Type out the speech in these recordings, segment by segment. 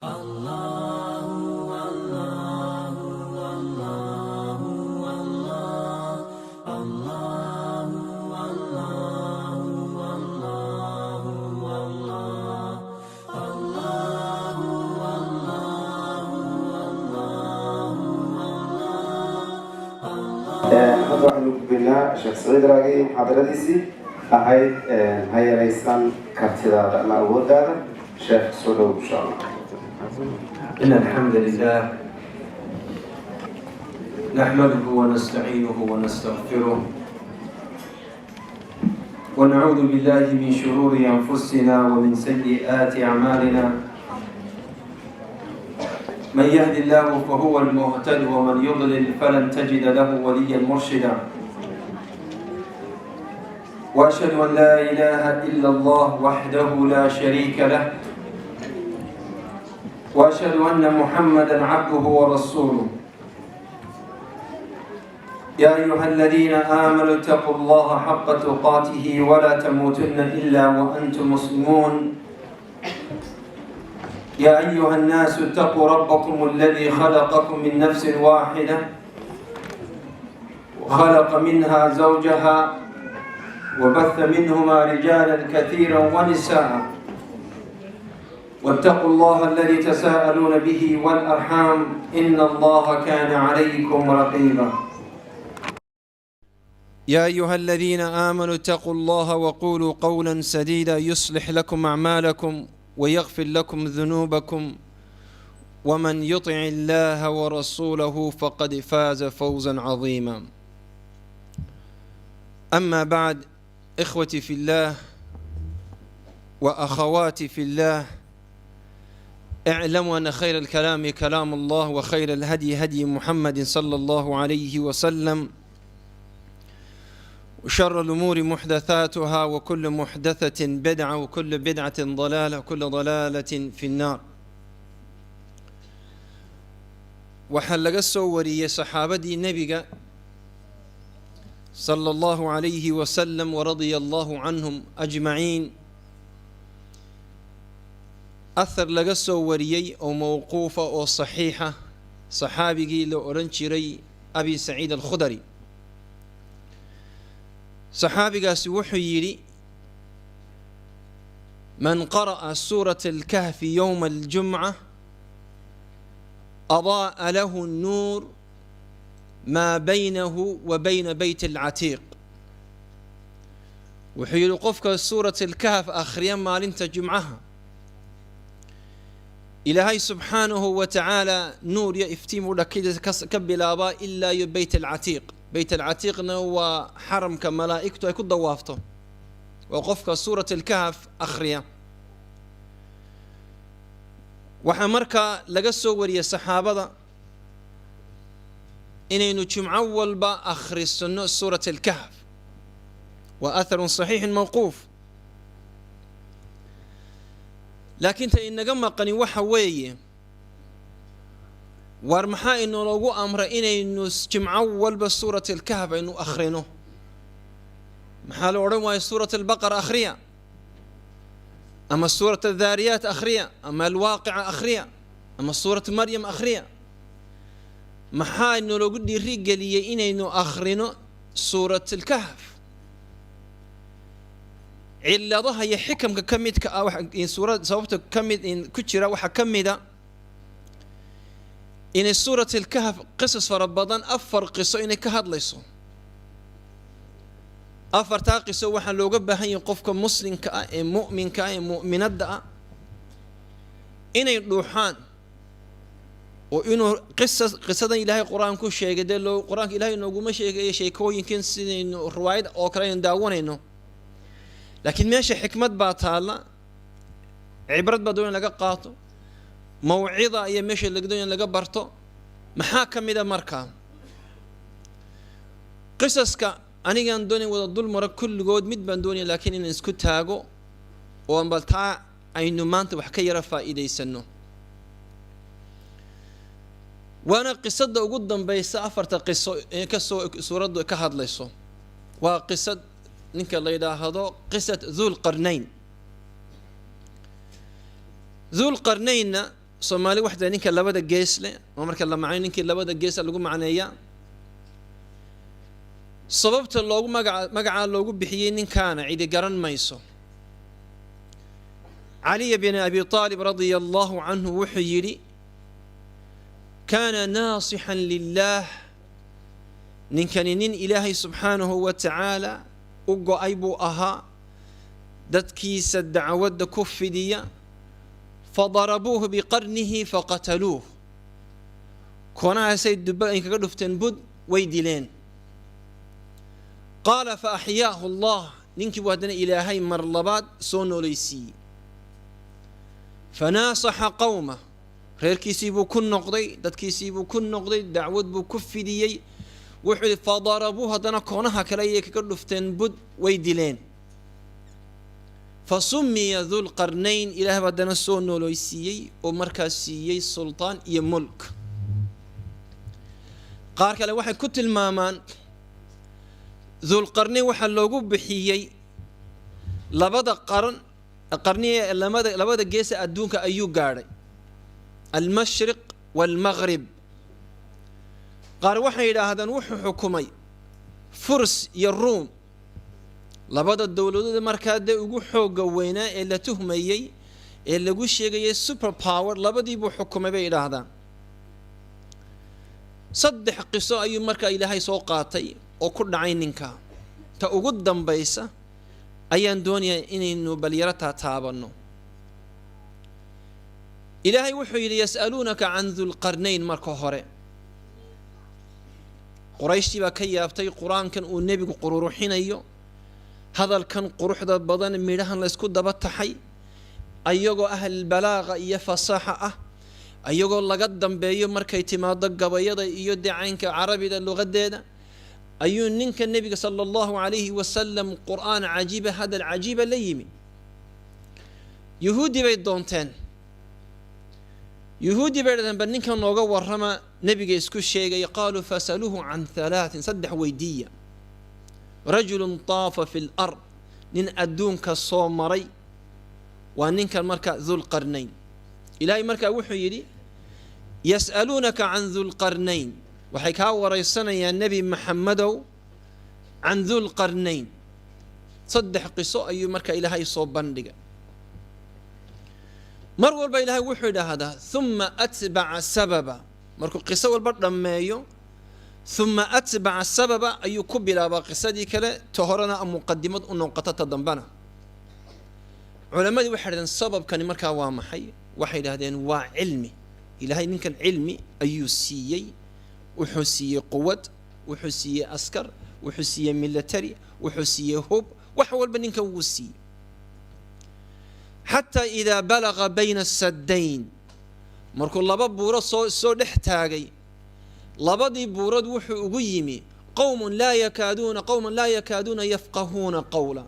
Hadda waxaynu gudbaynaa Sheekh Saciid Raage iyo muxaadaradiisii ahayd "Ha yaraysan kartidaada ama awooddaada". Sheekh, soo dhow, insha Allah. إن الحمد لله نحمده ونستعينه ونستغفره ونعوذ بالله من شرور أنفسنا ومن سيئات أعمالنا. من يهد الله فهو المهتد، ومن يضلل فلن تجد له وليا مرشدا. وأشهد أن لا إله إلا الله وحده لا شريك له، واشهد ان محمدا عبده ورسوله. يا ايها الذين امنوا اتقوا الله حق تقاته ولا تموتن الا وانتم مسلمون. يا ايها الناس اتقوا ربكم الذي خلقكم من نفس واحده وخلق منها زوجها وبث منهما رجالا كثيرا ونساء، واتقوا الله الذي تساءلون به والأرحام، إن الله كان عليكم رقيبا. يا أيها الذين آمنوا اتقوا الله وقولوا قولا سديدا، يصلح لكم أعمالكم ويغفر لكم ذنوبكم، ومن يطع الله ورسوله فقد فاز فوزا عظيما. أما بعد، إخوتي في الله وأخواتي في الله، اعلموا أن خير الكلام كلام الله، وخير الهدي هدي محمد صلى الله عليه وسلم، وشر الأمور محدثاتها، وكل محدثة بدعة، وكل بدعة ضلالة، وكل ضلالة في النار. Waxaa laga soo wariyey saxaabadii nebiga صلى الله عليه وسلم ورضي الله عنهم أجمعين، athar laga soo wariyey oo mowquufa oo saxiixa, saxaabigii la odhan jiray Abi Saciid Alkhudari. Saxaabigaasi wuxuu yidhi: "من قرأ سورة الكهف يوم الجمعة أضاء له النور ما بينه وبين بيت العتيق". Wuxuu yidhi qofka Suurat Alkahf akhriya maalinta jumcaha, Ilaahay subxaanahu wa tacaala nuur iyo iftiin buu dhakadiisa ka bilaabaa ilaa iyo Beyt Alcatiiq. Beyt Alcatiiqna waa xaramka malaa'igtu ay ku dawaafto. Waa qofka Suurat Alkahf akhriya. Waxaa markaa laga soo wariyey saxaabada inaynu jumco walba akhrisano Suurat Alkahf. Waa atharun saxiixun mawquuf, laakiin ta inaga maqani waxa weeye: waar maxaa inoogu amray inaynu jimco walba Suurat Alkahf aynu akhrino? Maxaa la odhan waaya Suurat Albaqara akhriya, ama Suurat Aldaariyaat akhriya, ama Alwaaqica akhriya, ama Suurat Maryam akhriya? Maxaa inoogu dhiirigeliyey inaynu akhrino Suurat Alkahf? Ciladaha iyo xikamka ka midka ah suurad sababta ka mid ku jira waxaa ka mida inay Suurat Alkahf qisas fara badan, afar qiso inay ka hadlayso. Afartaa qiso waxaa looga baahan yahay qofka muslimka ah ee mu'minka ah ee mu'minadda ah inay dhuuxaan oo inuu qisa qisadan Ilaahay Qur-aan ku sheegay. Dee loo Qur-aanka Ilahay nooguma sheegayo sheekooyinkan sidaynu riwaayad oo kale aynu daawanayno, laakiin meesha xikmad baa taalla, cibrad baa doon in laga qaato, mawcida iyo meesha laga doon in laga barto. Maxaa ka mid a markaa qisaska? Anigaan doonayn wada dul maro kulligood, mid baan doonaya laakiin inaan isku taago oo bal taa aynu maanta wax ka yara faa'iidaysano, waana qisada ugu dambaysa afarta qiso ee kasoo suuraddu ka hadlayso. Waa qisad ninka la yidhaahdo qisat Dhulqarnayn. Dhulqarnaynna Soomaali waxda ninka labada gees leh oo marka la macnayo ninkii labada gees lagu macneeyaa. Sababta loogu magaca loogu bixiyey ninkaana cidi garan mayso. Caliy bin Abi Aalib radia allahu canhu wuxuu yidhi: kaana naasixan lilah, ninkani nin Ilaahay subxaanahu wa tacaala u go-ay buu ahaa, dadkiisa dacwadda ku fidiya. Fadarabuuhu biqarnihi faqataluuh, koonahaasay dubba ay kaga dhufteen bud, way dileen. Qaala fa axyaahu Allah, ninkii buu haddana Ilaahay mar labaad soo noolaysiiyey. Fanaasaxa qowmah, reerkiisii buu ku noqday, dadkiisii buu ku noqday, dacwad buu ku fidiyey. Wuxuu yidhi: fadarabuu, haddana koonaha kale ayay kaga dhufteen bud, way dileen. Fasumiya Dulqarnayn, Ilaah baa haddana soo nooleysiiyey oo markaas siiyey sultaan iyo mulk. Qaar kale waxay ku tilmaamaan Dulqarnayn waxaa loogu bixiyey labada qaran qarniye labada geesa adduunka ayuu gaadhay, almashriq waalmaghrib. Qaar waxay yidhaahdaan wuxuu xukumay Furs iyo Ruum, labada dowladood markaa dee ugu xoogga weynaa ee la tuhmayey ee lagu sheegayay super power, labadii buu xukumay bay yidhaahdaan. Saddex qiso ayuu markaa Ilaahay soo qaatay oo ku dhacay ninka. Ta ugu dambaysa ayaan doonayaa inaynu balyaro taataabanno. Ilaahay wuxuu yidhi: yas'aluunaka can Dulqarnayn. Marka hore Qurayshtii baa ka yaabtay qur-aankan uu nebigu qururuxinayo, hadalkan quruxda badan, midhahan laysku daba taxay, ayagoo ahlbalaaqa iyo fasaaxa ah, ayagoo laga dambeeyo markay timaado gabayada iyo decaynka carabida luqadeeda, ayuu ninka nebiga sala allahu calayhi wasalam qur-aan cajiiba, hadal cajiiba la yimi. Yuhuuddii bay doonteen, yuhuuddii bay dhahdeen: bal ninkan nooga warrama nebiga isku sheegay. Qaaluu fasaluuhu can halaatin, saddex weydiiya: rajulun taafa fi lard, nin adduunka soo maray, waa ninkan marka Dulqarnayn. Ilaahay markaa wuxuu yidhi: yas'aluunaka can Dulqarnayn, waxay kaa waraysanayaan Nebi Maxamedow can Dulqarnayn. Saddex qiso ayuu marka Ilaahay soo bandhigay. Mar walba Ilaahay wuxuu idhaahdaa thumma atbaca sababa. Markuu qiso walba dhammeeyo, thumma atbaca sababa ayuu ku bilaabaa qisadii kale, ta horena muqadimad u noqota ta dambana. Culammadii waxay dhahdeen: sababkani markaa waa maxay? Waxay idhahdeen waa cilmi. Ilaahay ninkan cilmi ayuu siiyey, wuxuu siiyey quwad, wuxuu siiyey askar, wuxuu siiyey military, wuxuu siiyey hub, wax walba ninkan wuu siiyey. Xataa idaa balaga bayna asaddayn, markuu laba buuro soo dhex taagay, labadii buurood wuxuu ugu yimi qowmun laa yakaaduuna, qowman laa yakaaduuna yafqahuuna qowla,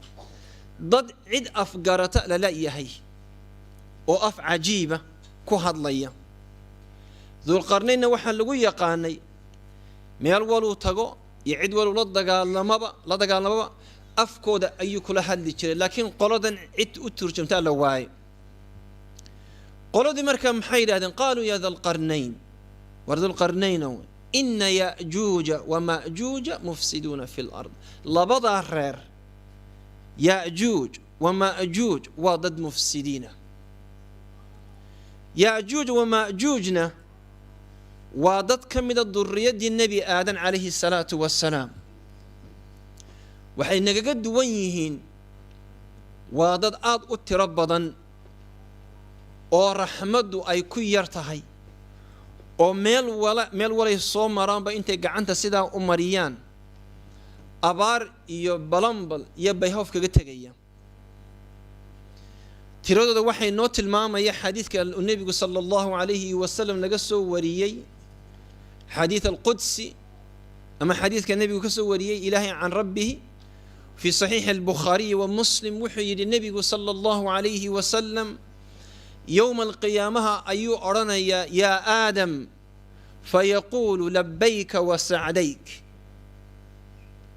dad cid afgarata lala yahay oo af cajiiba ku hadlaya. Dulqarnaynna waxaa lagu yaqaanay meel waluu tago iyo cid waluu la dagaalamaba afkooda ayuu kula hadli jiray, laakiin qoladan cid u turjumtaa la waaye. Qoladii markaa maxay yidhahdeen? Qaaluu yaa dalqarnayn, war Dulqarnaynow, ina ya'juuja wama'juuja mufsiduuna fi lard, labadaa reer Ya'juuj wama'juuj waa dad mufsidiina. Ya'juuj wama'juujna waa dad ka mida duriyaddii Nebi Aadan calayhi salaatu wassalaam. Waxay nagaga duwan yihiin waa dad aada u tiro badan oo raxmaddu ay ku yar tahay, oo meel walay soo maraanba intay gacanta sidaa u mariyaan abaar iyo balambal iyo bayhoof kaga tegaya. Tiradooda waxay noo tilmaamaya xadiidka nebigu sala allahu calayhi wasalam laga soo wariyey, xadiid alqudsi ama xadiidka nebigu ka soo wariyey Ilaahay can rabbihi fi saxiixi albukhaariyi wa Muslim. Wuxuu yidhi nebigu sala allahu calayhi wasalam: yowma alqiyaamaha ayuu odhanayaa yaa Aadam, fayaquulu labayka wa sacdayk,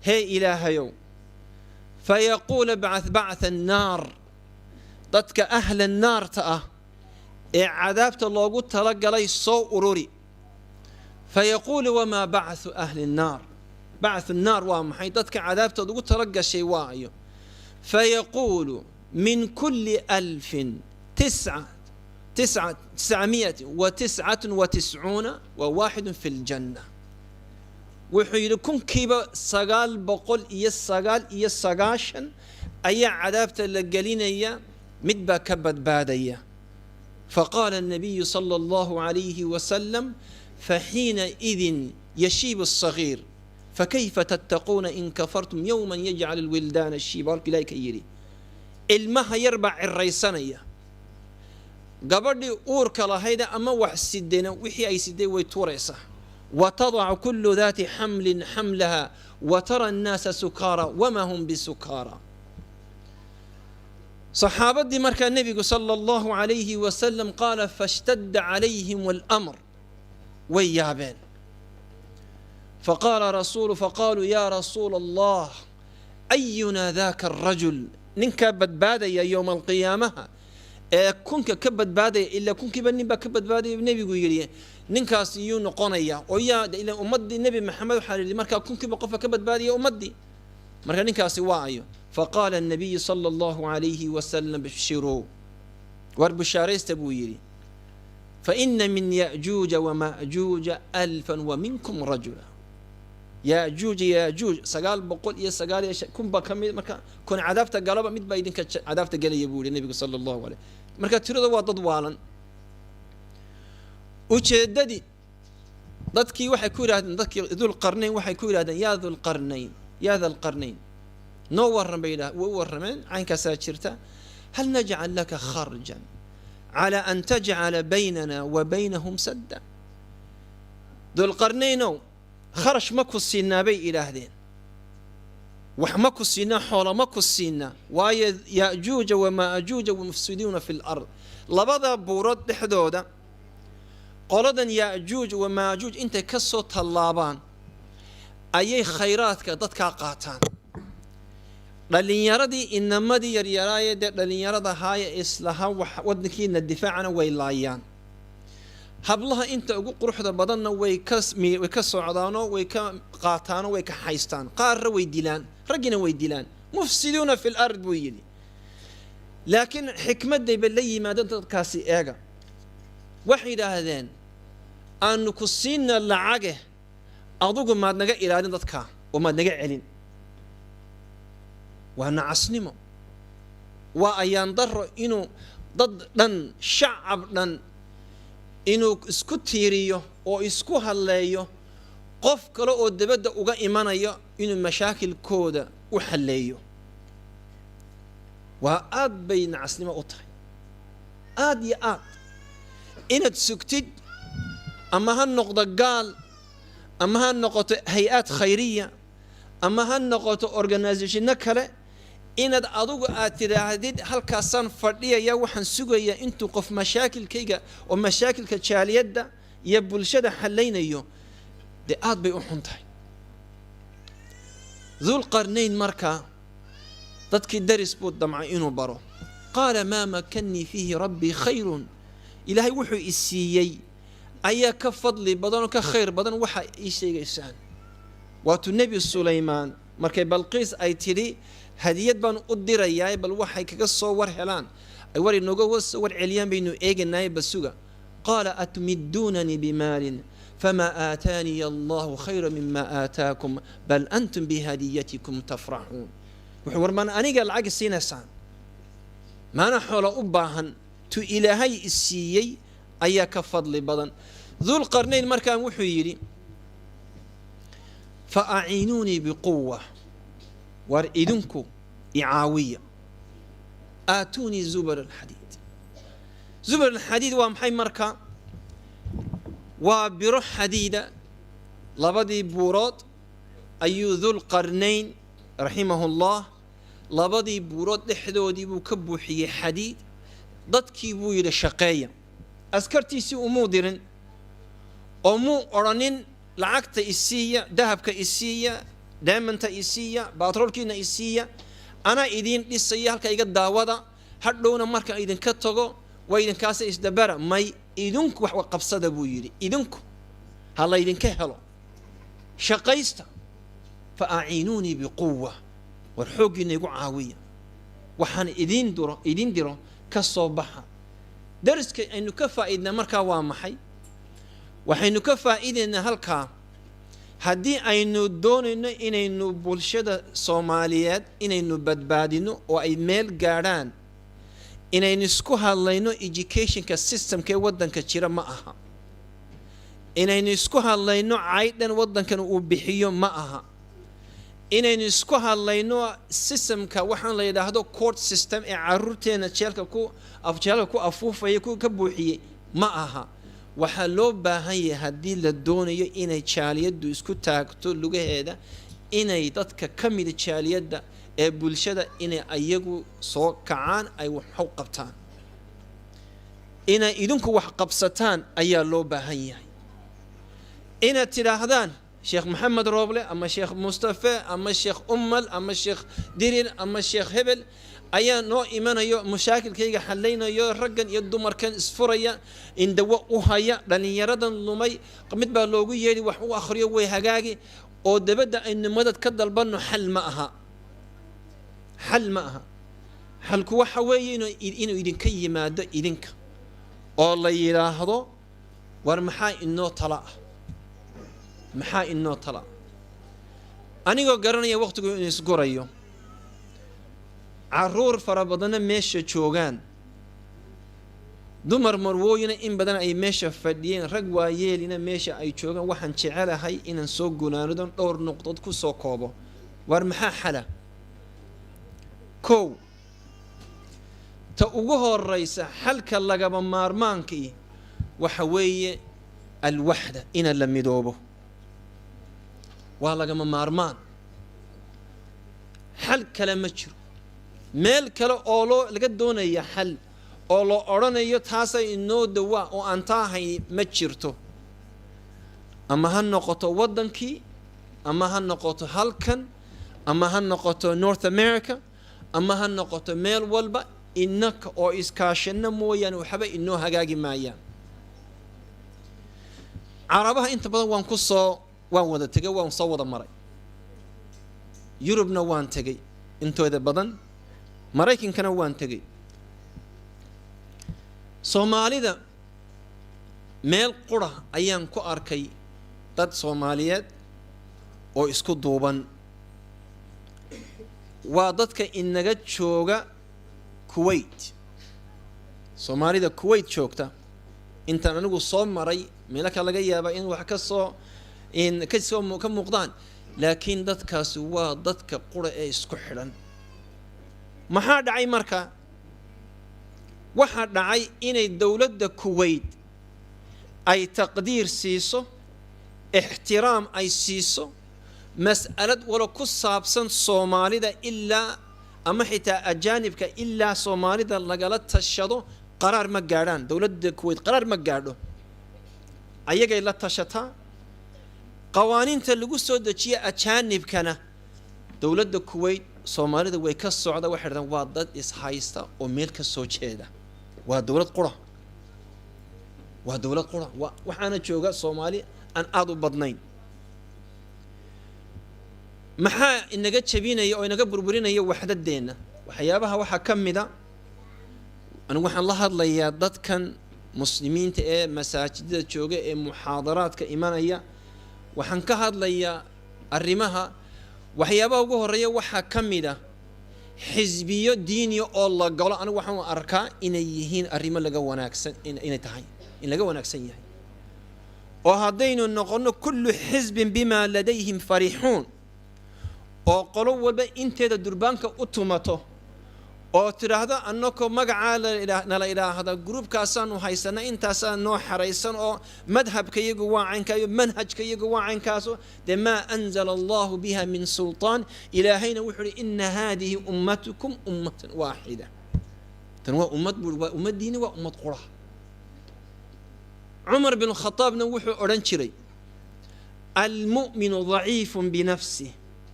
hee Ilaahayow. Fayaquulu bacth bactha annaar, dadka ahla naarta ah Ee cadaabta loogu talagalay soo ururi. Fayaquulu wamaa bacthu ahli nnaar, bacthu nnaar waa maxay? Dadka cadaabtaad ugu talagashay waa ayo? Fayaquulu min kulli alfin tisca tisca tiscamiyatin wa tiscatun wa tiscuuna wa waaxidun fi ljanna. Wuxuu yidhi kunkiiba 999 ayaa cadaabta la gelinaya, mid baa ka badbaadaya. Faqaala الnabiyu sala allahu calayhi wasalam faxiinaidin yashiibu الصagiir fakayfa tattaquuna in kafartum yowma yajcal alwildaana shiiba. Halku Ilahay ka yidhi ilmaha yar baa ciraysanaya, gabadhii uurka lahayda ama wax sidena wixii ay siday way tuuraysaa. Watadacu kullu daati xamlin xamlaha watara annaasa sukaara wamaa hum bisukaara. Saxaabadii markaa nebigu sala allahu calayhi wasalam qaala fashtadda calayhim alamr, way yaabeen. Faqaala rasuulu faqaaluu yaa rasuula Allah, ayunaa daka arajul, ninkaa badbaadaya yowma alqiyaamaha ee kunka ka badbaadaya, ilaa kunkiiba nin baa ka badbaadaya nebigu yidhi, ninkaas iyuu noqonaya? Oo yaa ila ummaddii Nebi Maxamed waxaa yidhi markaa kunkiiba qofka ka badbaadaya ummaddii, marka ninkaasi waa ayo? Faqaala الnabiyu sala allahu calayhi wasalam bashiruu, war bushaaraysta buu yidhi, faina min ya'juuja wama'juuja alfan wa minkum rajula. Yaajuuj yaajuuj 909 kun baa ka mid, marka kun cadaabta galaba mid baa idinka cadaabta gelaya buu yihi nebigu sala allahu alayh. Marka tirada waa dad waalan. Ujeeddadii dadkii waxay ku yidhahdeen, dadkii Dulqarnayn waxay ku yidhahdeen yaa Dulqarnayn, yaa Dalqarnayn, noo warran bay yidhah. Way u warrameen, caynkaasaa jirta. Hal najcal laka kharjan cala an tajcala baynana wa baynahum sadda? Dulqarnaynow, kharash ma ku siinaa bay idhaahdeen, wax ma ku siinaa, xoola ma ku siinaa? Waayo ya'juuja wama'juuja mufsiduuna fi lard, labada buurood dhexdooda qoladan ya'juuj wamaajuuj intay ka soo tallaabaan ayay khayraadka dadkaa qaataan. Dhallinyaradii inamadii yaryaraaye dee dhallinyarada haaya islaha wax waddankiina difaacana way laayaan, hablaha inta ugu quruxda badanna way ka socdaanoo way ka qaataanoo way ka haystaan, qaarra way dilaan, raggina way dilaan. Mufsiduuna fi lard buu yidhi. Laakiin xikmaddayba la yimaadeen dadkaasi eega, waxay yidhaahdeen aanu ku siina lacage, adugu maad naga ilaalin dadkaa oo maad naga celin. Waa nacasnimo, waa ayaan daro inuu dad dhan, shacab dhan inuu isku tiiriyo oo isku hadleeyo qof kale oo dibadda uga imanayo inuu mashaakilkooda u xalleeyo. Waa aad bay nacasnimo u tahay, aad iyo aad, inaad sugtid ama ha noqdo gaal ama ha noqoto hay-ad khayriya ama ha noqoto organisationno kale, inaad adugu aad tidhaahdid halkaasaan fadhiyaya, waxaan sugayaa intuu qof mashaakilkayga oo mashaakilka jaaliyadda iyo bulshada xallaynayo, dee aad bay u xun tahay. Dulqarnayn markaa dadkii daris buu damcay inuu baro. Qaala maa makannii fiihi rabbii khayrun, Ilaahay wuxuu i siiyey ayaa ka fadli badan oo ka khayr badan waxa ii sheegaysaan. Waatuu Nebi Sulaymaan markay Balqiis ay tidhi hadiyad baan u dirayaa, bal waxay kaga soo war helaan ay war inooga soo war celiyaan baynu eeganaay basuga. Qaala atmidduunanii bimaalin famaa aataaniya allahu khayra mima aataakum bal antum bihadiyatikum tafraxuun. Wuxuu war maan aniga lacag siinaysaan, maana xoola u baahan, tu Ilaahay i siiyey ayaa ka fadli badan. Dulqarnayn markaan wuxuu yidhi fa aciinuunii biquwa, war idinku icaawiya. Aatuunii zubar alxadiid. Zubar alxadiid waa maxay marka? Waa biro xadiida. Labadii buurood ayuu Dulqarnayn raximahullah labadii buurood dhexdoodii buu ka buuxiyey xadiid. Dadkii buu yidhi shaqeeya, askartiisii umuu dirin oo muu odhanin lacagta isiiya, dahabka isiiya, diamondta isiiya, baatroolkiina isiiya, anaa idiin dhisaya halka iga daawada, hadhowna marka idinka tago Waa idinkaasa isdabara may idinku wax qabsada buu yidhi. Idinku ha laydinka helo, shaqaysta. Fa aciinuunii biquwa, war xooggiina igu caawiya, waxaan idiin diro idiin diro ka soo baxa. Dariska aynu ka faa'iidnaa markaa waa maxay? Waxaynu ka faa'iidaynaa halkaa, haddii aynu doonayno inaynu bulshada Soomaaliyeed inaynu badbaadino oo ay meel gaadhaan, inaynu isku hadlayno educationka systemka ee waddanka jira ma aha, inaynu isku hadlayno caydhan waddankan uu bixiyo ma aha, inaynu isku hadlayno systemka waxaan la yidhaahdo court system ee caruurteena jeelka ku afuufaya ku ka buuxiyey ma aha. Waxaa loo baahan yahay, haddii la doonayo inay jaaliyaddu isku taagto lugaheeda, inay dadka ka mida jaaliyadda ee bulshada inay ayagu soo kacaan, ay wax u qabtaan. Inay idinku wax qabsataan ayaa loo baahan yahay. Inaad tidhaahdaan Sheekh Maxamed Rooble ama Sheekh Mustafe ama Sheekh Ummal ama Sheekh Dirir ama Sheekh Hebel ayaa noo imanayo, mashaakilkayga xallaynayo, raggan iyo dumarkan isfuraya indawo u haya, dhallinyaradan lumay mid baa loogu yeedhi, wax u akhriyo, way hagaagi, oo dabadda aynu madad ka dalbanno, xal ma aha, xal ma aha. Xalku waxa weeye inuu idinka yimaado idinka, oo la yidhaahdo: war maxaa inoo tala ah? Maxaa inoo tala ah? Anigoo garanaya waqtigu inuu isgurayo, caruur fara badanna meesha joogaan, dumar marwooyina in badan ay meesha fadhiyeen, rag waayeelina meesha ay joogaan, waxaan jecelahay inaan soo gunaanadon dhowr nuqdood ku soo koobo. War maxaa xala? Kow, ta ugu horeysa, xalka lagaba maarmaankii waxa weeye alwaxda, ina la midoobo waa lagama maarmaan. Xal kale ma jiro. Meel kale oo loo laga doonaya xal oo la odhanayo taasay inoo dawaa oo aan taahay ma jirto. Ama ha noqoto waddankii, ama ha noqoto halkan, ama ha noqoto North America, ama ha noqoto meel walba, innaka oo iskaashano mooyaane waxba inoo hagaagi maayaan. Carabaha inta badan waan ku soo waan wada tegay, waan soo wada maray. Yurubna waan tegay intooda badan, Maraykankana waan tegay. Soomaalida meel qura ayaan ku arkay dad Soomaaliyeed oo isku duuban, waa dadka inaga jooga Kuwait. Soomaalida Kuwait joogta intaan anigu soo maray, meelo kale laga yaabaa in wax kasoo in kasoo ka muuqdaan, laakiin dadkaasi waa dadka qura ee isku xidhan. Maxaa dhacay marka? Waxaa dhacay inay dowladda Kuwait ay taqdiir siiso, ixtiraam ay siiso mas'alad walo ku saabsan Soomaalida, ilaa ama xitaa ajaanibka, ilaa Soomaalida lagala tashado qaraar ma gaadhaan. Dowladda Kuwait qaraar ma gaadho, ayagay la tashataa. Qawaaniinta lagu soo dejiya ajaanibkana dowladda Kuwait Soomaalida way ka socda. Waxay dhahdaan waa dad ishaysta oo meel ka soo jeeda. Waa dowlad qura, waa dowlad qura. Waxaana jooga Soomaali aan aada u badnayn. Maxaa inaga jabinaya oo inaga burburinaya waxdadeenna? Waxyaabaha waxaa ka mida, anigu waxaan la hadlayaa dadkan muslimiinta ee masaajidada jooga ee muxaadaraadka imanaya, waxaan ka hadlayaa arrimaha. Waxyaabaha ugu horeeya waxaa ka mid a xisbiyo diiniya oo la galo. Anigu waxaan arkaa inay yihiin arrimo laga wanaagsan, inay tahay in laga wanaagsan yahay, oo haddaynu noqonno kullu xisbin bimaa ladayhim farixuun, oo qolo walba inteeda durbaanka u tumato oo tidhaahdo annakoo magacaa nala idhaahda, gruubkaasaanu haysana, intaasaa noo xaraysan, oo madhabka iyagu waa caynkaayo, manhajka iyagu waa caynkaaso, dee maa anzala Allahu biha min sultaan. Ilaahayna wuxuu uhi: ina haadihi ummatukum ummatan waaxida. Tan waa ummad buu, waa ummaddiini, waa ummad qura. Cumar bin Khataabna wuxuu odhan jiray: almu'minu daciifun binafsih,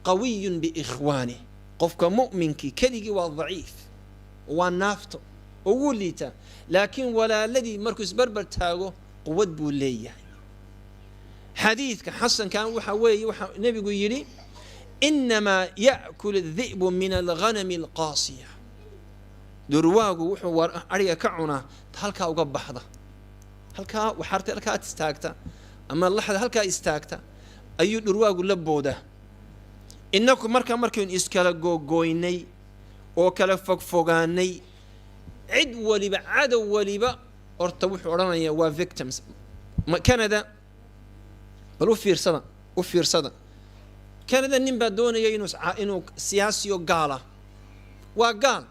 qawiyun biikhwaanih. Qofka mu'minkii keligii waa daciif, waa naafto. Oo wuu liitaa, laakiin walaaladii markuu isbarbar taago quwad buu leeyahay. Xadiidka xasankan waxa weeye, waxaa nebigu yidhi: "Inamaa ya'kul الذi'bu min alghanami alqaasiya." Dhurwaagu wuxuu adhiga ka cunaa halkaa uga baxda, halkaa waxarta halkaa istaagta ama laxda halkaa istaagta ayuu dhurwaagu la boodaa. Innaku markaa markaynu iskala googooynay oo kala fogfogaanay, cid waliba, cadow waliba horta wuxuu odhanayaa waa victims. Canada bal u fiirsada, u fiirsada. Canada nin baa doonaya inuu siyaasiyo gaala, waa gaal,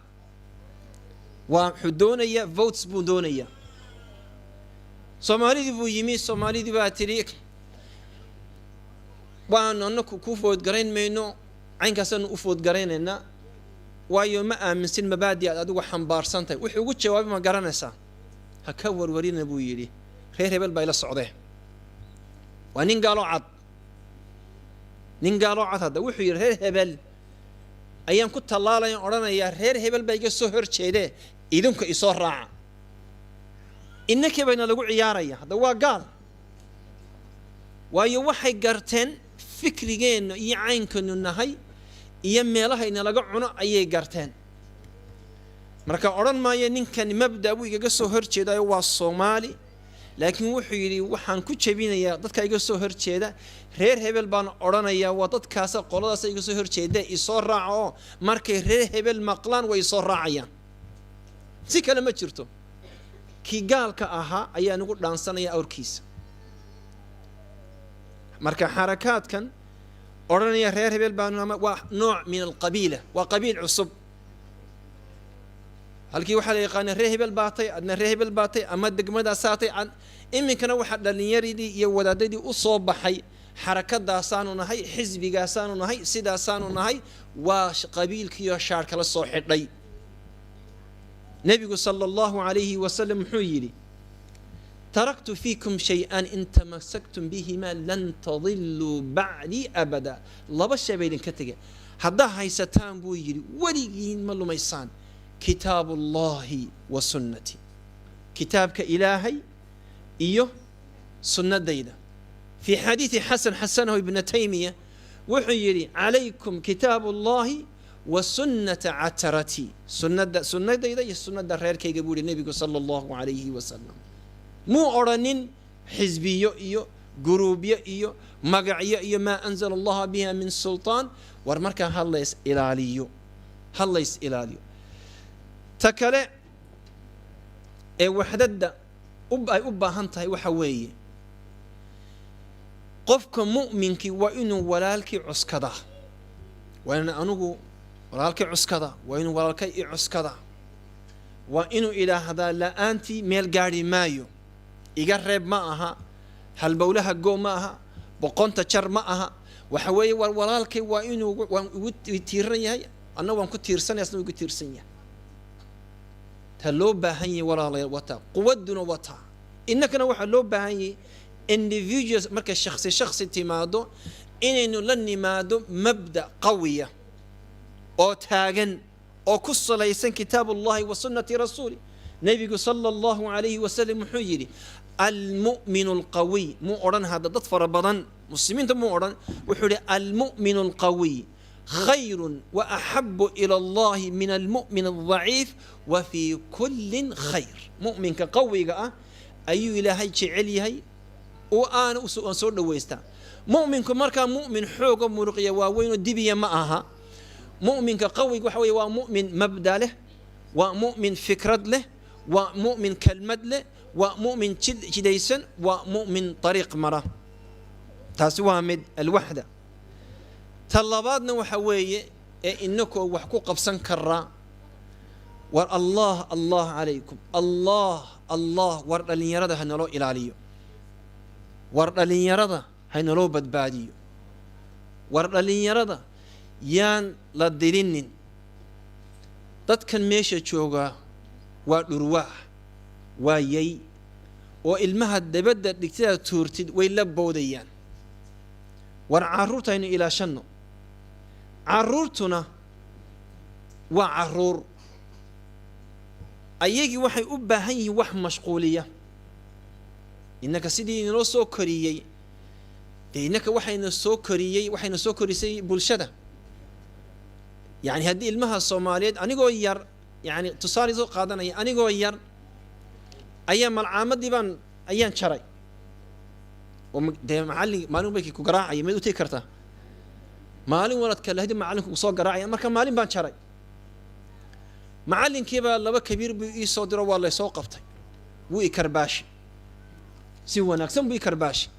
waa wuxuu doonayaa votes buu doonayaa. Soomaalidii buu yimi, Soomaalidii baa tidhi: "Waanu anaku kuu vote-garayn mayno, caynkaasaanu u vote-garaynaynaa, waayo ma aaminsin mabaadi aad adigu xambaarsan tahay." Wuxuu ugu jawaabay, ma garanaysaa? "Ha ka warwarina," buu yidhi, "reer hebel baa ila socdee." Waa nin gaaloo cad, nin gaaloo cad. Hadda wuxuu yidhi: "Reer hebel ayaan ku tallaalaya, odhanayaa reer hebel baa iga soo hor jeedee, idinku isoo raaca." Innakii bayna lagu ciyaaraya. Hadda waa gaal, waayo waxay garteen fikrigeenna iyo caynkanu nahay iyo meelahayna laga cuno ayay garteen. Marka odhan maayo ninkani mabda buu igaga soo hor jeedayo, waa Soomaali, laakiin wuxuu yidhi: "Waxaan ku jebinayaa dadka iga soo horjeeda, reer hebel baan odhanayaa, waa dadkaasa, qoladaasa iga soo horjeeda, isoo raaca." Oo markay reer hebel maqlaan way isoo raacayaan, si kale ma jirto. Kii gaalka ahaa ayaa nagu dhaansanaya awrkiisa. Marka xarakaadkan odhanaya reer hebel baanu, waa nooc min alqabiila, waa qabiil cusub. Halkii waxaa la yaqaana reer hebel baatay, adna reer hebel baatay ama degmadaasaatay. Iminkana waxaa dhallinyaradii iyo wadaadadii u soo baxay xarakadaasaanu nahay, xisbigaasaanu nahay, sidaasaanu nahay. Waa qabiilkiiyo shaar kala soo xidhay. Nebigu sala Allahu calayhi wasalam muxuu yidhi? "Taraktu fiikum shay-an in tamasaktum bihima lan tadiluu bacdii abada." Laba shay bay idinka tegay, haddaa haysataan, buu yidhi, weligiin ma lumaysaan: kitaabu Allahi wa sunnati, kitaabka Ilaahay iyo sunnadayda. Fii xadiidi xasan xasanahu Ibna Taymiya wuxuu yidhi: "Calaykum kitaabu Allahi wa sunnata cataratii," sunnada, sunnadayda iyo sunnada reerkayga, buu yihi nebigu sala Allahu calayhi wasalam. Muu odhanin xisbiyo iyo guruubyo iyo magacyo iyo maa anzala Allaha biha min sultaan. War markaa hadlays ilaaliyo, hadlays ilaaliyo. Ta kale ee waxdadda ay u baahan tahay waxa weeye, qofka mu'minkii waa inuu walaalkii cuskadaa, waa inaan anugu walaalkii cuskadaa, waa inuu walaalkay i cuskadaa, waa inuu idhaahdaa: "La-aantii meel gaadhi maayo, iga reeb ma aha, halbowlaha go ma aha, boqonta jar ma aha." Waxa weeye, war walaalkay waa inuu waan igu tiiran yahay, anna waan ku tiirsanaya, asna igu tiirsan yahay. Ta loo baahan yahay, walaalayaal, wataa quwadduna wataa. Innakana waxaa loo baahan yahay individuals, markay shaksi shaksi timaado, inaynu la nimaado mabda qawiya oo taagan oo ku salaysan kitaab Allahi wa sunnati rasuuli. Nebigu sala Allahu calayhi wasalam wuxuu yidhi: "Almu'minu alqawiy." Muu odhan hadda dad fara badan muslimiinta muu odhan. Wuxuu yidhi: "Almu'minu alqawiy khayru wa axabu ila Allahi min almu'min aldaciif wa fii kullin khayr." Mu'minka qawiga ah ayuu Ilaahay jecel yahay oo aana aan soo dhaweystaa. Mu'minku markaa mu'min xooga muruqya waaweyn oo dibiya ma aha. Mu'minka qawiga waxa weeye waa mu'min mabda leh, waa mu'min fikrad leh, waa mu'min kelmad leh, waa mu'min jid jidaysan, waa mu'min dariiq mara. Taasi waa mid, alwaxda. Ta labaadna waxa weeye ee inakoo wax ku qabsan karaa: war Allah Allah calaykum, Allah Allah, war dhallinyarada ha naloo ilaaliyo, war dhallinyarada ha naloo badbaadiyo, war dhallinyarada yaan la dilinin. Dadkan meesha joogaa waa dhurwaa, waa yay oo ilmaha dabadda dhigtidaad tuurtid way la boodayaan. War carruurta aynu ilaashanno. Carruurtuna waa carruur. Ayagii waxay u baahan yihiin wax mashquuliya. Innaka sidii inoo soo koriyey dee, innaka waxayna soo koriyey, waxayna soo korisay bulshada. Yani haddii ilmaha Soomaaliyeed, anigoo yar, yani tusaale soo qaadanaya, anigoo yar ayaa malcaamadii baan ayaan jaray oo dee macallin maalin bay ku garaacaya, mid u tegi kartaa maalin waladka lahdi macallinku soo garaacaya. Marka maalin baan jaray, macallinkiibaa laba kabiir buu ii soo diro, waa laysoo qabtay, wuu i karbaashay, si wanaagsan buu i karbaashay.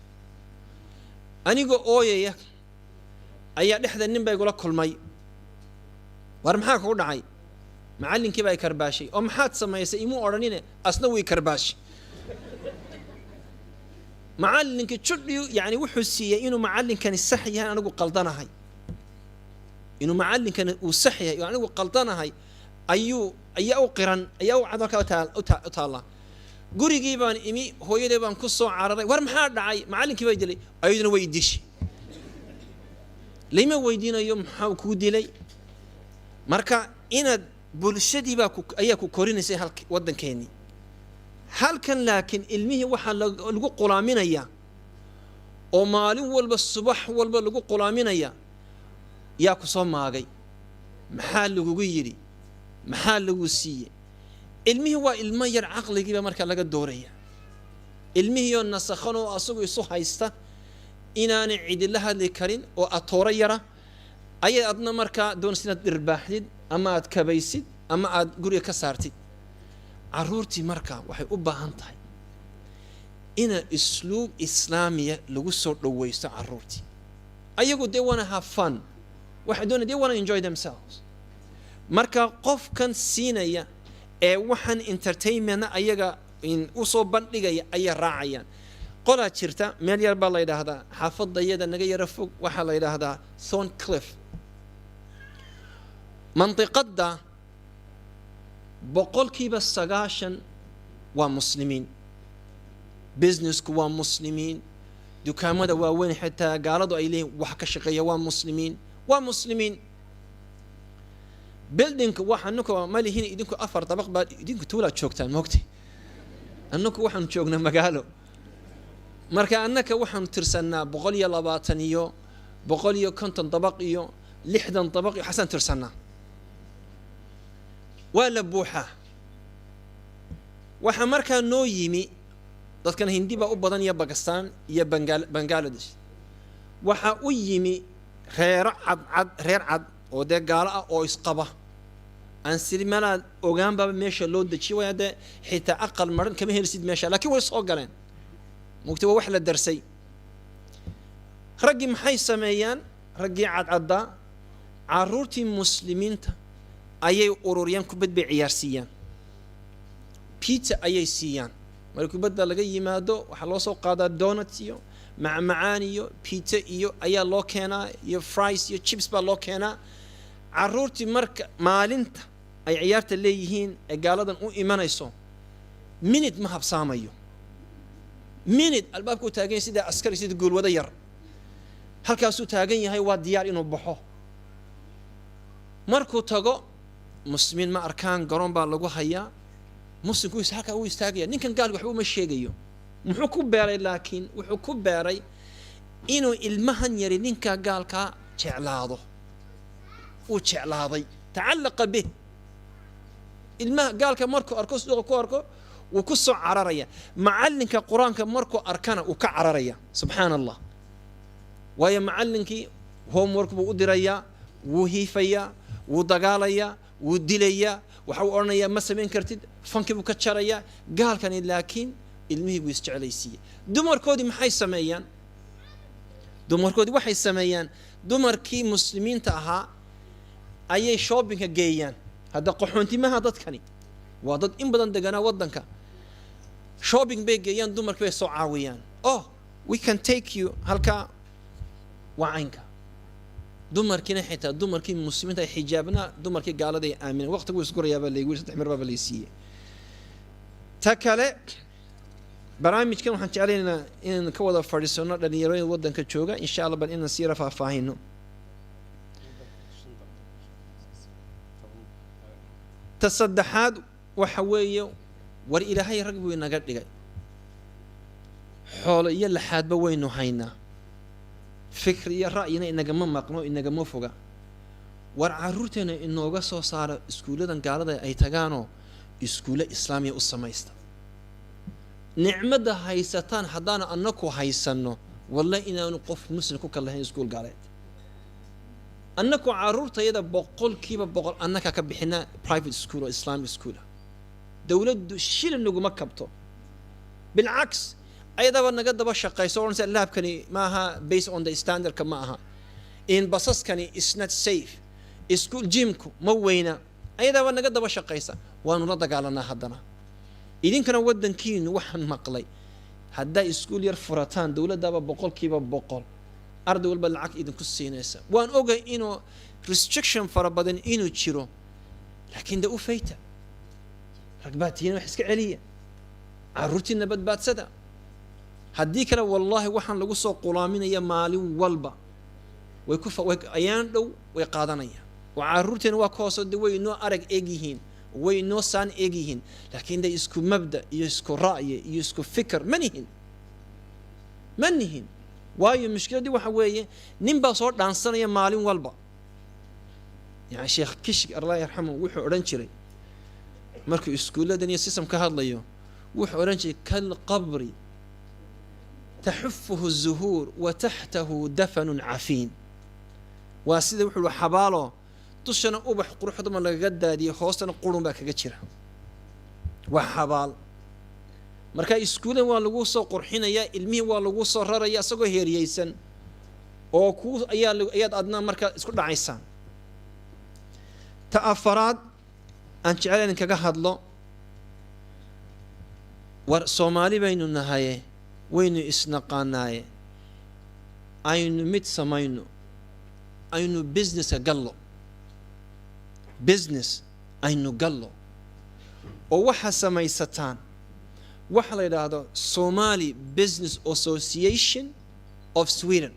Anigoo ooyaya ayaa dhexda nin baa igula kulmay. "War maxaa kugu dhacay?" "Macallinkii baa i karbaashay." "Oo maxaad samaysay?" Imuu odhanine, asna wuu i karbaashay. Macallinkii judhiyu yani wuxuu siiyey inuu macallinkani sax yahay, anigu qaldanahay, inuu macallinkani uu sax yahay oo anigu qaldanahay ayuu ayaa u qiran, ayaa u cad halkaa u taallaa. Gurigii baan imi, hooyadee baan ku soo cararay. "War maxaa dhacay?" "Macallinkii baa dilay." "Ayaduna way dishay." Layma weydiinayo maxaa kuu dilay. Marka inaad bulshadii baa ku ayaa ku korinaysay halk waddankeenii halkan, laakiin ilmihii waxaa lagu qulaaminayaa oo maalin walba, subax walba lagu qulaaminaya: yaa ku soo maagay? Maxaa lagugu yidhi? Maxaa lagu siiyey? Ilmihii waa ilmo yar, caqligiiba markaa laga dooraya. Ilmihiioo nasakhan oo asagu isu haysta inaanay cidila hadli karin oo atooro yara ayay adna markaa doonaysa inaad dhirbaaxdid ama aad kabaysid ama aad guriga ka saartid carruurtii. Markaa waxay u baahan tahay ina isluub islaamiya lagu soo dhowaysto carruurtii. Ayagu they wanna have fun, waxay doonaya, they wanna enjoy themselves. Marka qofkan siinaya ee waxaan entertainmentna ayaga usoo bandhigaya ayay raacayaan. Qolaa jirta, meel yar baa la yidhaahdaa, xaafadda iyada naga yaro fog, waxaa la yidhaahdaa Thorncliffe. Mandiqadda 90% waa Muslimiin, businessku waa Muslimiin, dukaamada waaweyn xitaa gaaladu ay leeyihin wax ka shaqeeya waa Muslimiin, waa Muslimiin. Buildingka wax annaku ma lihin, idinku afar dabaq baad, idinku tuulaad joogtaan moogtay, annaku waxaanu joognaa magaalo. Marka annaka waxaanu tirsannaa 120 iyo 150 dabaq iyo 60 dabaq iyo xasaan tirsannaa, waa la buuxaa. Waxaa markaa noo yimi dadkan Hindi baa u badan iyo Bakistan iyo Bangaladesh. Waxaa u yimi reero cadcad, reer cad oo dee gaalo ah oo isqaba. Aan siri malaad ogaanbaba meesha loo dejiyay, waaya dee xitaa aqal maran kama helisid meesha, laakiin way soo galeen mugti, waa wax la darsay. Raggii maxay sameeyaan? Raggii cadcaddaa carruurtii Muslimiinta ayay ururiyaan, kubad bay ciyaarsiiyaan, pizza ayay siiyaan. Marka kubadda laga yimaado waxaa loo soo qaadaa donut iyo macmacaan iyo pizza iyo ayaa loo keenaa, iyo fries iyo chips baa loo keenaa carruurtii. Marka maalinta ay ciyaarta leeyihiin ee gaaladan u imanayso, minute ma habsaamayo, minute albaabka u taagan yahay, sida askari, sida goolwado yar halkaasuu taagan yahay, waa diyaar inuu baxo. Markuu tago Muslimiin ma arkaan, garoon baa lagu hayaa, muslimku halkaa uu istaagaya. Ninkan gaalka waxba uma sheegayo. Muxuu ku beeray? Laakiin wuxuu ku beeray inuu ilmahan yari ninka gaalkaa jeclaado. Uu jeclaaday, tacallaqa bih. Ilmaha gaalka markuu arko, suuqa ku arko, wuu ku soo cararaya. Macallinka Qur-aanka markuu arkana wuu ka cararaya, subxaana Allah. Waayo macallinkii homework buu u dirayaa, wuu hiifayaa, wuu dagaalayaa, wuu dilayaa, waxa uu odhanayaa "Ma samayn kartid", fankii buu ka jarayaa gaalkani. Laakiin ilmihii buu isjeclaysiiyey. Dumarkoodii maxay sameeyaan? Dumarkoodii waxay sameeyaan, dumarkii Muslimiinta ahaa ayay shoppingka geeyaan. Hadda qaxoontimaha dadkani waa dad in badan deganaa waddanka. Shopping bay geeyaan, dumarkii bay soo caawiyaan. "Oh, we can take you halkaa." Waa caynka. Dumarkiina xitaa dumarkii Muslimiinta ay xijaabnaa, dumarkii gaalada ay aamineen. Waqtigu isgurayaabaa laygu yiri, 3 mir baaba lay siiyey. Ta kale, barnaamijkan waxaan jeclaynaynaa inaan ka wada fadhiisano dhalinyarooyin waddanka jooga, insha Allah, bal inaan siira faahfaahino. Ta saddexaad Waxa weeye, war Ilaahay rag buu inaga dhigay, xoolo iyo laxaadba waynu haynaa, fikri iyo ra'yina inagama maqno, inagama foga. War carruurteena inooga soo saara iskuulladan gaalada ay tagaanoo iskuulle islaamiya u samaysta. Nicmadda haysataan haddaana annaku haysanno, walle inaanu qof muslim ku kal lahayn iskuul gaaleed. Annaku carruurtayada 100% annaka ka bixinaa private school oo Islamic school ah. Dowladdu shilin naguma kabto, bilcaks ayadaba naga daba shaqayso, odhanaysa labkani maaha based on the standardka, ma aha in basaskani is not safe, school gymku ma weyna, ayadaba naga daba shaqaysa. Waanu la dagaalanaa. Haddana idinkana waddankiinu waxaan maqlay haddaa iskuul yar furataan, dowladdaaba 100% arday walba lacag idinku siinaysa. Waan ogay inuu restriction fara badan inuu jiro, laakiin de u fayta, rag baa tihiin, wax iska celiya, carruurtiina badbaadsada. Haddii kale, wallaahi, waxaan lagu soo qulaaminaya maalin walba way ku way ayaan dhow way qaadanayaan, oo carruurteena waa ka hoosoo de way inoo arag eg yihiin, way inoo saan eg yihiin, laakiin de isku mabda iyo isku ra'yi iyo isku fikir ma nihin, ma nihin. Waayo, mushkiladdii waxa weeye nin baa soo dhaansanaya maalin walba. Yani Sheekh Kishk, Allah yarxamu, wuxuu odhan jiray markuu iskuulladan iyo system ka hadlayo, wuxuu odhan jiray: "كالقبر تحفه الزهور وتحته دفن عفين." Waa sida, wuxuu uhi, xabaalo dushana ubax quruxduma lagaga daadiyey, hoostana qurun baa kaga jira. Waa xabaal. Marka iskuulan waa lagu soo qurxinayaa, ilmihii waa lagu soo raraya isagoo heeriyeysan oo kuu ayaa ayaad adna marka isku dhacaysaan. Ta afaraad aan jecel idin kaga hadlo, war Soomaali baynu nahaye, waynu isnaqaanaaye, aynu mid samayno, aynu businesska gallo, business aynu gallo, oo waxaa samaysataan waxa la yidhaahdo Somali Business Association of Sweden.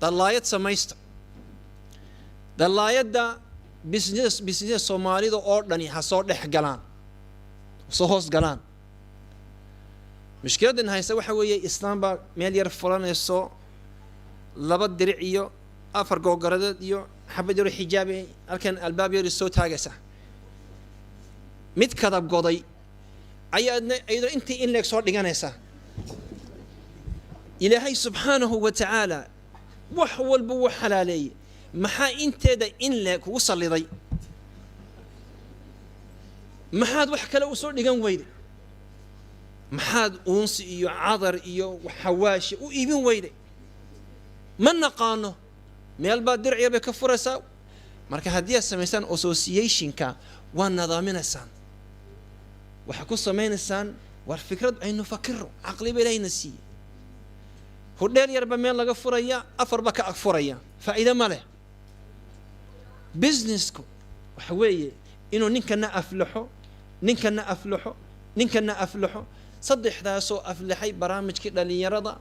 Dallaayad samaysta, dallaayadda business Soomaalida oo dhani ha soo dhex galaan, soo hoos galaan. Mushkiladdan haysta waxa weeye, islaam baa meel yar fulanayso, laba diric iyo afar googaradeed iyo xabad yaro xijaabi halkan albaab yar soo taagaysa. Mid kadab goday ayaadna iyadoo intii in leeg soo dhiganaysa. Ilaahay subxaanahu wa tacaala wax walba wuu xalaaleeyey, maxaa inteeda in leeg kugu salliday? Maxaad wax kale usoo dhigan weyday? Maxaad uunsi iyo cadar iyo xawaashi u iibin weyday? Ma naqaano. Meel baa dirac yar bay ka furaysaa. Marka haddii aad samaysaan associationka, waa nadaaminaysaan, waxaa ku samaynaysaan. War fikrad aynu fakiro, caqliba Ilaahayna siiyey. Hudheel yarba meel laga furaya, afarba ka ag furaya, faa'iido ma leh. Businessku waxa weeye inuu ninkana aflaxo, ninkana aflaxo, ninkana aflaxo, saddexdaasoo aflaxay barnaamijkii dhallinyarada,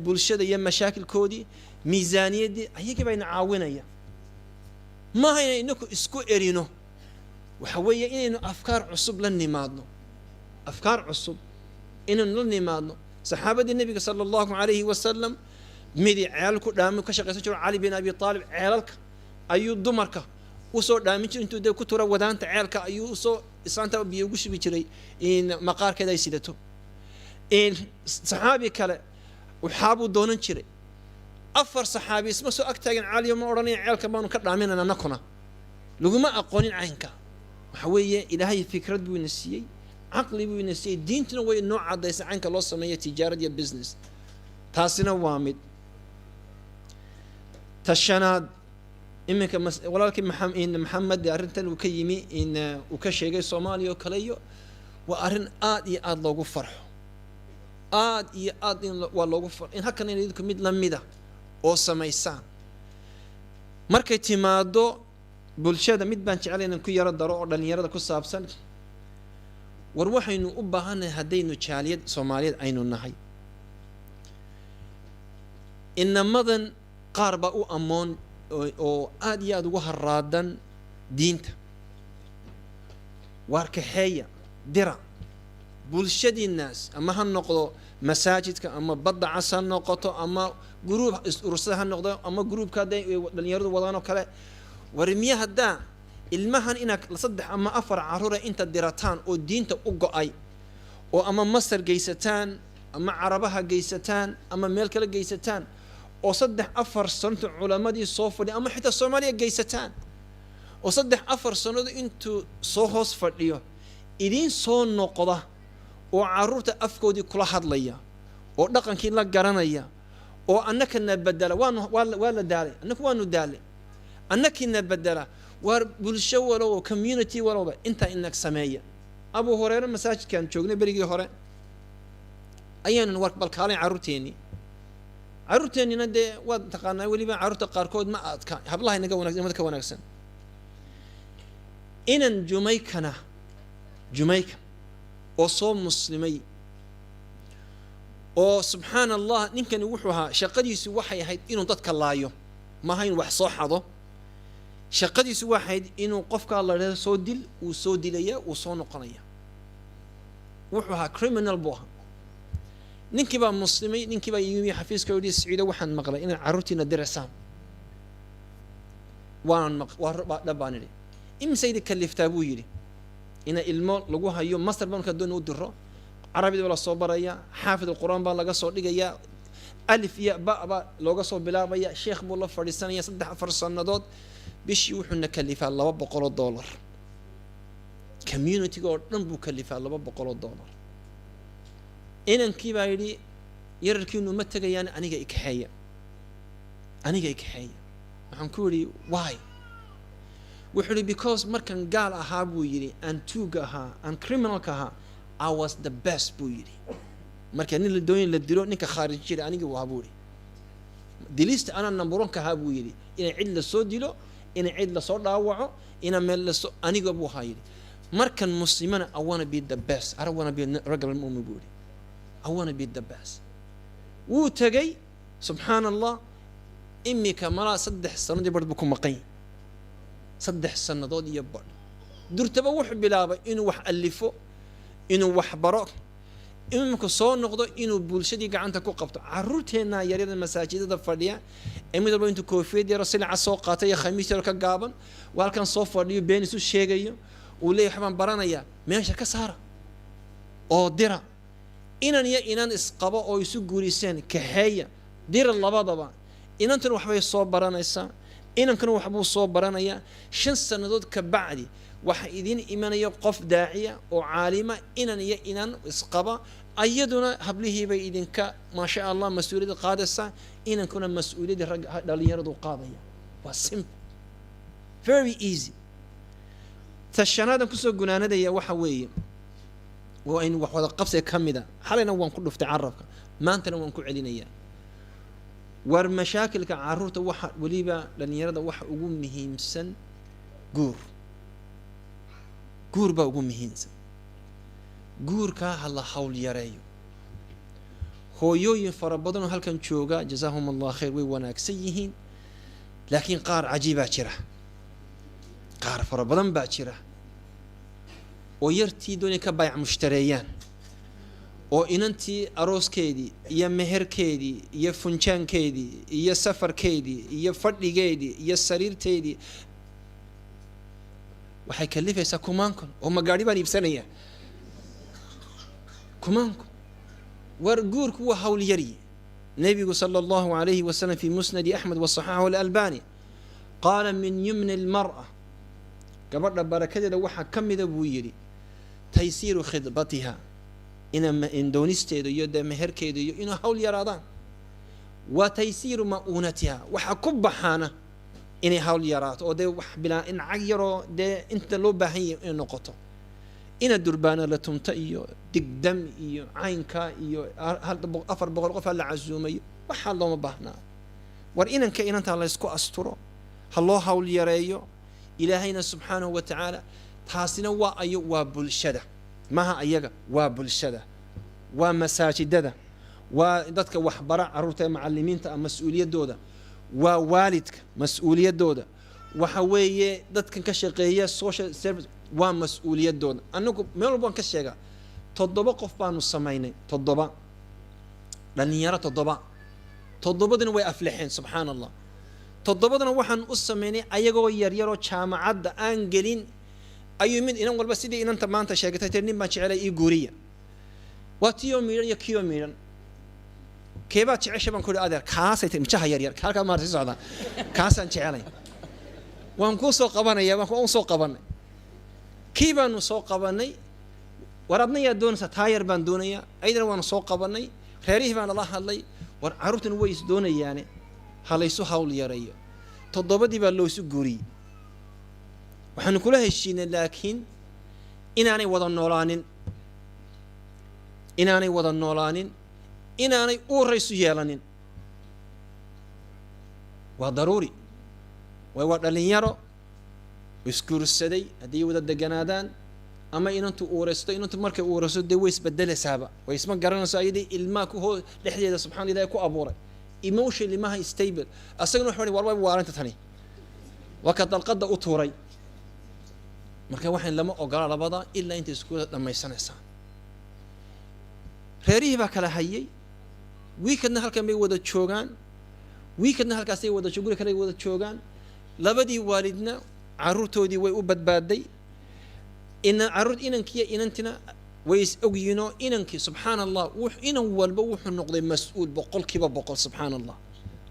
bulshada iyo mashaakilkoodii, miisaaniyaddii, ayagii bayna caawinaya. Maaha inay inaku isku erino, waxa weeye inaynu afkaar cusub la nimaadno, afkaar cusub inaynu la nimaadno. Saxaabadii Nebiga sala Allahu calayhi wasalam, midi ceel ku dhaamin ka shaqaysan jiro, Cali bin Abi Aalib, ceelalka ayuu dumarka usoo dhaamin jiray. Intuu dee ku tura wadaanta ceelka ayuu usoo islaanta biyo ugu shubi jiray in maqaarkeeda ay sidato. Saxaabi kale waxaabuu doonan jiray. Afar saxaabi isma soo ag taagan Caliyo, ma odhanaya ceelka baanu ka dhaaminana nakuna laguma aqoonin caynka. Waxa weeye, Ilaahay fikrad buu ina siiyey, caqli buu ina siiyey, diintuna way noo caddaysay caynka loo sameeyo tijaarad iyo business. Taasina waa mid. Ta shanaad, iminka walaalkii Maxamed arrintan uu ka yimi in uu ka sheegay Soomaaliya oo kale iyo waa arrin aad iyo aada loogu farxo, aad iyo aad in waa loogu farxo in halkan in idinku mid lamida oo samaysaan. Markay timaado bulshada, mid baan jeclay inaan ku yaro daro oo dhallinyarada ku saabsan. War waxaynu u baahannahay, haddaynu jaaliyad Soomaaliyeed aynu nahay, inamadan qaar baa u ammoon oo aada iyo aada ugu haraadan diinta. Waar kaxeeya, dira bulshadiinaas, ama ha noqdo masaajidka, ama Badda Cas ha noqoto, ama group is-urursada ha noqdo, ama groupka hadday dhalinyaradu wadaan oo kale. War miya haddaa ilmahan inaad saddex ama afar caruura inta dirataan oo diinta u go-ay, oo ama Masar geysataan, ama Carabaha geysataan, ama meel kale geysataan, oo 3-4 sano intuu culamadii soo fadhiyo, ama xitaa Soomaaliya geysataan, oo 3-4 sanado intuu soo hoos fadhiyo idiin soo noqda, oo caruurta afkoodii kula hadlaya, oo dhaqankii la garanaya, oo annakana bedela. Waanu waa la daalay, annaku waanu daalay, annakiina bedela. Waar bulsho walow, community walowba intaa inag sameeya. Abu Horeere masaajidkaan joognay berigii hore ayaanu war balkaalayn carruurteennii. Carruurteennina dee waad taqaanaa, weliba carruurta qaarkood ma adka, hablaha inaga wanagsan, nimada ka wanaagsan. Inan Jumaykana, Jumayka oo soo muslimay, oo subxaana Allah, ninkani wuxuu ahaa, shaqadiisu waxay ahayd inuu dadka laayo, maaha inuu wax soo xado. Shaqadiisu waxay ahayd inuu qofkaa la dhahdo soo dil, uu soo dilaya, uu soo noqonaya. Wuxuu ahaa criminal buu ahaa. Ninkii baa muslimay. Ninkii baa yimi xafiiska oo yidhi: "Siciido, waxaan maqlay inaad carruurtiina diraysaan." Waan maq waa dhab baan idhi. "Imise idin kaliftaa?" buu yidhi. Ina ilmo lagu hayo Masar baan markaa doon u diro, Carabida baa lasoo baraya, xaafid alqur'aan baa laga soo dhigayaa, alif iyo ba baa looga soo bilaabaya, sheekh buu la fadhiisanaya 3-4 sannadood. Bishii wuxuuna kalifaa $200. Communityga oo dhan buu kalifaa $200. Inankii baa yidhi: "Yararkiinu ma tegayaan, aniga ikaxeeya, aniga ikaxeeya." Waxaan ku yidhi: "Why?" Wuxuu yidhi: "Because markan gaal ahaa," buu yidhi, "aan tuuga ahaa, aan criminalka ahaa, I was the best," buu yidhi. "Marka nin la doonin la dilo, ninka khaarij jira anigii waa," buu yidhi. "Dilista anaa number one ka ahaa," buu yidhi. "Inay cid lasoo dilo, inay cid lasoo dhaawaco, ina meel lasoo, aniga buu ahaa," yidhi. "Markan muslimana, I wanna be the best. I don't wanna be a regular mu'min," buu yidhi. "I wanna be the best." Wuu tegay, subxaan Allah, imika malaa 3 sannadood badh buu ku maqan yahay, 3 sannadood iyo badh. Durtaba wuxuu bilaabay inuu wax alifo, inuu wax baro, iminku soo noqdo, inuu bulshadii gacanta ku qabto. Caruurteennaa yaryada masaajidada fadhiya ee mid walba intuu koofiyad yaro silica soo qaatay iyo khamiis yaro ka gaaban waa halkan soo fadhiyo, been isu sheegayo, uu leeyahy waxbaan baranayaa, meesha ka saara oo dira. Inan iyo inan isqabo oo isu guuriseen, kaxeeya, dira labadaba. Inantuna waxbay soo baranaysaa, inankuna waxbuu soo baranayaa. 5 sannadood ka bacdi waxa idiin imanaya qof daaciya oo caalima. Inan iyo inan isqaba, ayaduna hablihiibay idinka, maasha Allah, mas-uuliyadda qaadaysaa, inankuna mas-uuliyadda ragga dhalinyaradu qaadaya. Waa simple, very easy. Ta shanaadan kusoo gunaanadaya waxa weeye, waa in wax wada qabsiga ka mida. Xalayna waan ku dhuftay carabka, maantana waan ku celinayaa. War mashaakilka caruurta, waxa weliba dhalinyarada, waxa ugu muhiimsan guur. Guur baa ugu muhiimsan. Guurkaa ha la hawl yareeyo. Hooyooyin fara badan oo halkan jooga, jazaahum Allah khayr, way wanaagsan yihiin, laakiin qaar cajiibaa jira, qaar fara badan baa jira oo yartii doonay ka baayac mushtareeyaan, oo inantii arooskeedii iyo meherkeedii iyo funjaankeedii iyo safarkeedii iyo fadhigeedii iyo sariirteedii waxay kalifaysaa kumaankun oo magaadhi baan iibsanaya, kumaanku. War guurku waa hawl yaryi. Nebigu sala Allahu alayhi wasalam fi Musnadi Axmed wasaxaxahu Alalbani qaala: "Min yumni almar'a," gabadha barakadeeda waxaa ka mida buu yidhi, "taysiiru khidbatiha," ina doonisteeda iyo dee meherkeeda iyo inuu hawl yaraadaan, wa taysiiru ma'uunatiha, waxa ku baxaana inay hawl yaraato, oo dee wax bilaa in cag yaroo dee inta loo baahan yahay inay noqoto, ina durbaana la tumta iyo digdam iyo caynka iyo 400 qof ha la casuumayo, waxaa looma baahnaa. War inanka inantaa la ysku asturo, ha loo hawl yareeyo. Ilaahayna subxaanahu wa tacaala, taasina waa ayo? Waa bulshada, maha ayaga, waa bulshada, waa masaajidada, waa dadka waxbara carruurta ee macalimiinta ah mas-uuliyaddooda, waa waalidka mas-uuliyaddooda, waxa weeye dadkan ka shaqeeya social service. Waa mas-uuliyadooda. Anagu meel walba waan ka sheegaa, 7 qof baanu samaynay, 7 dhalinyaro, 7, 7dina way aflixeen, subxaan Allah. 7dana waxaan u samaynay ayagoo yaryaroo jaamacadda aan gelin ayuu mid inan walba sidii inanta maanta sheegatay tiri, nin baan jecelay, ii guuriya. Waa tiyoo miidhan iyo kiyoo miidhan, keebaad jecesha baan ku ihi, adeer? Kaasay tiri, mijaha yaryar halkaa maarta sii socdaa, kaasaan jecelay, waan kuu soo qabanaya. Waan soo qabanay, kii baanu soo qabanay. War adna yaa doonaysaa? Taayar baan doonayaa. Ayadana waanu soo qabanay, reerihii baan lala hadlay. War carruurtuna way is doonayaane, ha laysu hawl yareeyo. 7dii baa loosu guuriyey. Waxaanu kula heshiinay laakiin inaanay wada noolaanin, inaanay wada noolaanin, inaanay uuraysu yeelanin. Waa daruuri, waay waa dhalinyaro isguursaday. Hadday wada deganaadaan ama inantu uuraysto, inantu markay uuraysto dee way isbedelaysaaba, way isma garanayso ayadii ilmaha ku hoo dhexdeeda, subxana Ilahi ku abuuray, emotionally maha stable. Asagana wuxuu war way waarinta tani, waa ka dalqadda u tuuray. Marka waxaan lama ogola labada ilaa intay isku wada dhammaysanaysaa. Reerihii baa kala hayay. Weekendna halkan bay wada joogaan, weekendna halkaasay wada guri kale wada joogaan. Labadii waalidna carruurtoodii way u badbaaday. Ina carruur inankiiyo inantina way is ogyihiinoo inankii, subxaan Allah, inan walba wuxuu noqday mas-uul 100%, subxaan Allah.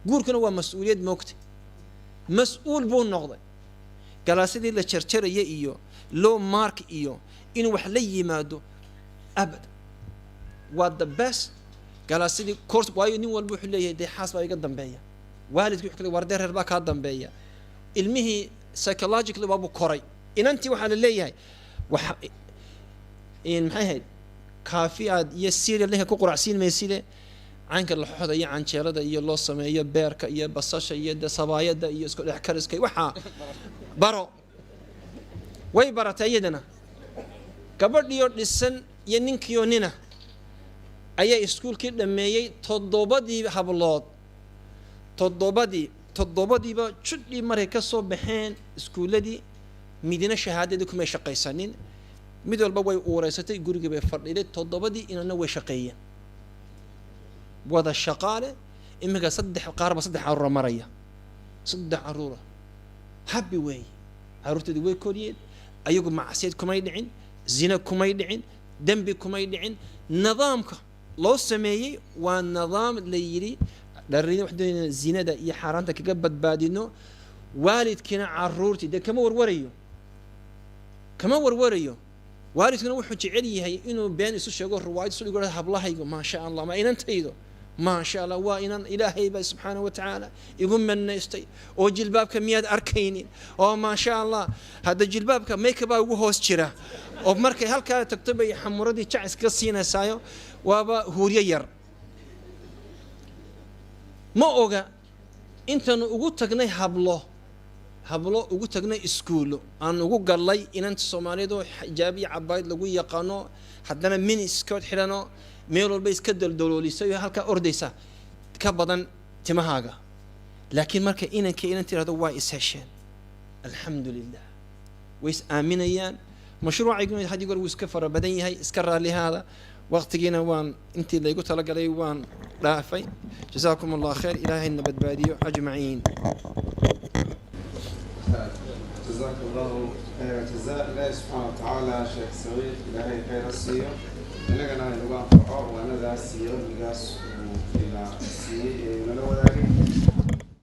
Guurkuna waa mas-uuliyad moogta, mas-uul buu noqday. Galaasadii la jarjaraya iyo low mark iyo inuu wax la yimaado abad waa the best galaasadii course, waayo nin walba wuxuu leeyahay dee xaas baa iga dambeeya. Waalidki wuxuu kale war dee reer baa kaa dambeeya. Ilmihii psychologically waabuu koray. Inantii waxaa la leeyahay wax in maxay ahayd, kaafi aad iyo cereal ninka ku quracsiin maysile, caynka laxooxda iyo canjeelada iyo loo sameeyo beerka iyo basasha iyo de sabaayada iyo isku dhex kariska waxaa baro. Way baratay iyadana. Gabadhiioo dhisan iyo ninkiioo nina ayaa iskuulkii dhammeeyey. 7dii hablood, 7dii 7diiba judhii markay ka soo baxeen iskuulladii, midina shahaadadii kumay shaqaysanin. Mid walba way uureysatay, gurigii bay fadhiday. 7dii inana way shaqeeyeen, wada shaqaale. Iminka saddex qaarba saddex caruura maraya, saddex caruura happy weeye. Carruurtoodii way koriyeen, ayagu macsiyad kumay dhicin, zina kumay dhicin, dembi kumay dhicin. Nidaamka loo sameeyey waa nidaam la yidhi dhallinyarada wax doonayna zinada iyo xaaraanta kaga badbaadino. Waalidkiina carruurtii dee kama warwarayo, kama warwarayo. Waalidkuna wuxuu jecel yahay inuu been isu sheego, riwaayad isu dhigo, hablahaygu maasha Allah, ma inantaydo maasha Allah, waa inan Ilaahay baa subxaana wa tacaala igu manaystay, oo jilbaabka miyaad arkaynin, oo maasha Allah, hadda jilbaabka makeup baa ugu hoos jira, oo markay halkaa tagto bay xamuradii jac iskaga siinaysaayo, waaba huuryo yar. Ma oga intaanu ugu tagnay hablo, hablo ugu tagnay iskuullo aan ugu gallay, inanta Soomaaliyeed oo xijaab iyo cabaayad lagu yaqaano, haddana miniskirt xidhano, meel walba iska daldaloolisay oo halkaa ordaysa ka badan timahaaga. Laakiin marka inanka inanta yidhahdo waa is hesheen, alxamdu lilah, way is aaminayaan. Mashruucayguna had iyo goor wuu iska fara badan yahay, iska raallihaada. Waqtigiina waan intii laygu talagalay waan dhaafay. Jasaakum Allah khayr, Ilaahayna badbaadiyo ajmaciin. جزاك الله خير جزاء. Ilaahi subxaana watacaala Sheekh Saciid Ilaahay khayra siiyo, innagana inagu anfaco waanadaas iyo cilmigaas uu